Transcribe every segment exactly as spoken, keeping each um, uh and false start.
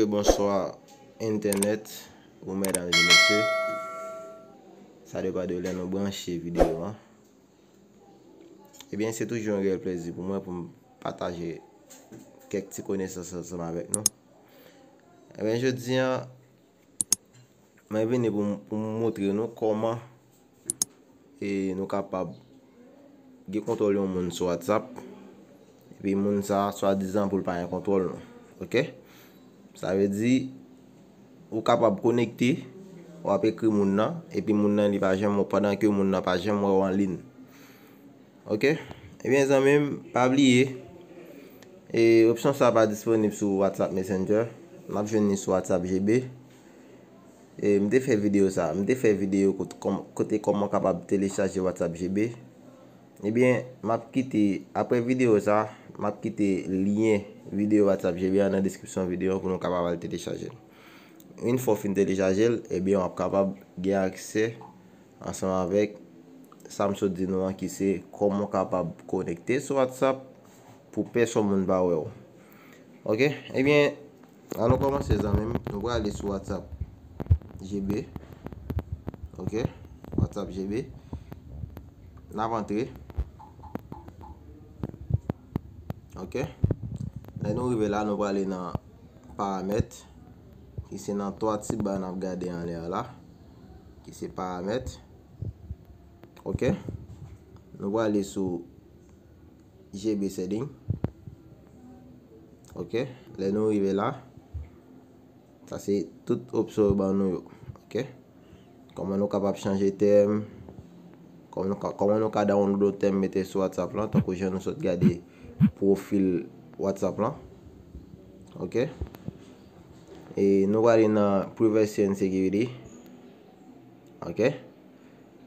Bonswa entènèt, ou medam e mesye. Sa depann de lè nou branche videyo an. Ebyen, se toujou yon reyèl plezi pou mwen pou m pataje kèk ti konesans ansanm avèk nou. Ebyen, jodi a, mwen vini pou m, pou m montre nou kòman e nou kapab gen kontwòl yon moun sou WhatsApp, epi moun sa a swadizan pou l pa gen kontwòl nou. Oke? Sa vle di, ou kapab konekte, w ap ekri moun nan, epi moun nan li pa janm, pandan ke moun nan pa janm wè w an liy. Oke? Ebyen, zanmi m, pa bliye, e, opsyon sa a pa disponib sou WhatsApp Messenger. N ap jwenn li sou WhatsApp G B. E, m te fè videyo sa. M te fè videyo kot-, kòm-, kote kòman w kapab telechaje WhatsApp G B. Ebyen, m ap kite, apre videyo sa, m ap kite lyen videyo WhatsApp G B a nan deskripsyon videyo an pou nou kapab al telechaje l. Yon fwa w fin telechaje l, ebyen, w ap kapab gen aksè ansanm avèk sa m sot di nou an, ki se kòman w kapab konekte sou WhatsApp pou pèsonn moun pa wè w. Oke? Ebyen, an nou kòmanse, zanmi m. Nou prale sou WhatsApp G B. Oke? WhatsApp G B. N ap antre. Oke? Lè nou rive la, nou prale nan paramèt, ki se nan twa ti ba n ap gade anlè a la, ki se paramèt. Oke? Nou prale sou G B setting. Oke? Lè nou rive la, sa se tout opsyon yo ban nou yo. Oke? Kòman nou kapab chanje tèm, kòman nou ka, kòman nou ka download yon tèm mete sou WhatsApp lan, tankou jan nou sot gade pwofil WhatsApp lan. Oke? E nou prale nan Privacy and Security. Oke?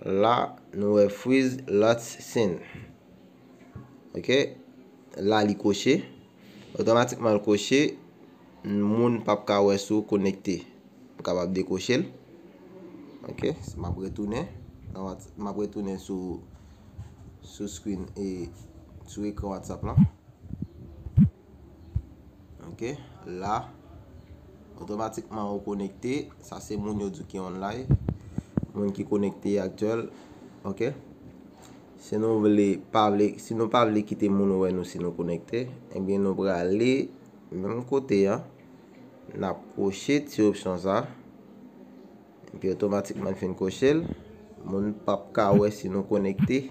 La, nou wè Freeze Last Seen. Oke? La, li koche. Otomatikman, l koche. Moun p ap ka wè si w konekte. M kapab dekoche l. Oke? M ap retounen nan Whats-, m ap retounen sou, sou screen e sou ekran WhatsApp lan. Oke, la, otomatikman ou konekte. Sa se moun yo di ki online. Moun ki konekte aktyèl. Oke. Si nou vle pa vle, si nou pa vle kite moun wè nou si nou konekte, ebyen nou prale menm kote a. N ap koche ti opsyon sa. Epi otomatikman l fin koche l. Moun p ap ka wè si nou konekte.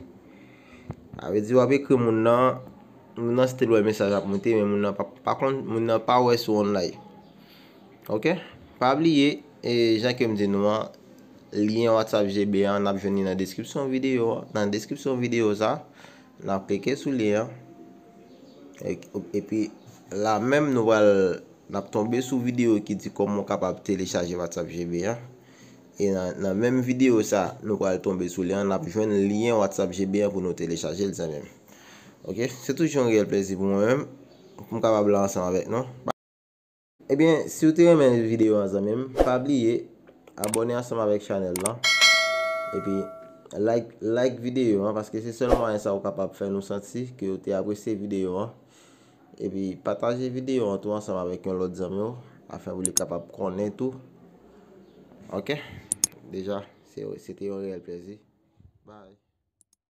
Sa vle di w ap ekri moun nan, moun nan still wè mesaj ap moute, men moun nan pa, pa konn, moun nan pa wè si w online. Oke? Pa bliye, e, jan ke m di nou an, lyen WhatsApp G B an, n ap jwenn li nan deskripsyon videyo an. Nan deskripsyon videyo sa, n ap klike sou lyen an. E, epi la menm nou pral, n ap tonbe sou videyo ki di kòman w kapab telechaje WhatsApp G B an. E nan, nan menm videyo sa, nou pral tonbe sou lyen an, n ap jwenn lyen WhatsApp G B an pou nou telechaje l, zanmi m. Oke? Se toujou yon reyèl plezi pou mwen menm, pou m kapab la ansanm avèk nou. Ebyen, si w te renmen videyo an, zanmi m, pa bliye abòne ansanm avèk chanèl lan. Epi, like, like videyo an, paske se sèl mwayen sa ou kapab fè nou santi ke w te apresye videyo an. Epi, pataje videyo an tou ansanm avèk yon lòt zanmi w, afin pou li kapab konnen tou. Oke? Deja, se, se te yon reyèl plezi. Bye.